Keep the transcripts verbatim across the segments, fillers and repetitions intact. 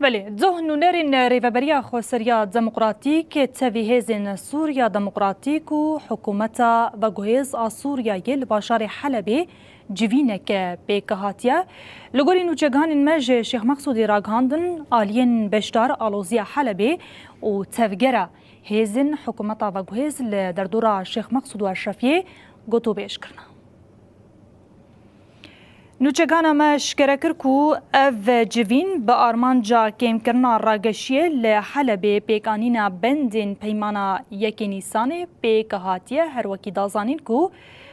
Belê, doh nûnerên Rêveberiya Xweseriya Demokratîk tevî hêzên Sûriya Demokratîk û hikûmeta veguhêz a Sûriyeyê li bajarê Helebê civînek pêk hatiye. Li gorî nûçeganên me ji Şêx Meqsûdê ragihandin, aliyên beşdar aloziya Helebê û tevgera hêzên hikûmeta veguhêz li derdora Şêx Meqsûd û Eşrefiyê gotûbêj kirine. Nûçegana me eşkere kir ku ev civîn bi armanca kêmkirina rageşiyê li Helebê pêkanîna bendên peymana yekê Nîsanê pêk hatiye. Her wekî da zanîn ku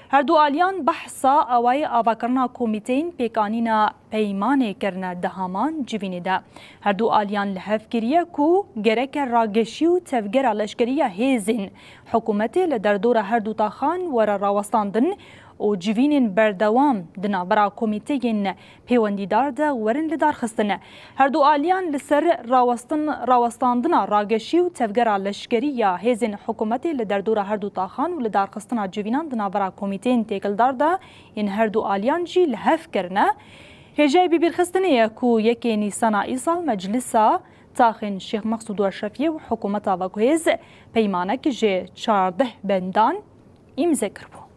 herdu aliyan behsa awayê avakirina komîteyên pêkanîna peymanê kirine di heman civînê de. Herdu aliyan li hev kiriye ku gereke rageşî û tevgera leşkerî ya hêzên hikûmetê li derdora herdu taxan were rawestandin û civînên berdewam di navbera komîteyên pêwendîdar de werin lidarxistin. Herdu aliyan li ser rawestin-, rawestandina rageşî û tevgera leşkerî ya hêzên hikûmetê li derdora herdu taxan û lidarxistina civînan di navbera komîteyên têkildar de yên herdu aliyan jî li hev kirine. Hêjayî bibîrxistinê ye ku yekê Nîsana îsal Meclisa Taxên Şêx Meqsûd û Eşrefiyê û hikûmeta veguhêz peymanek ji çardeh bendan îmze kiribû.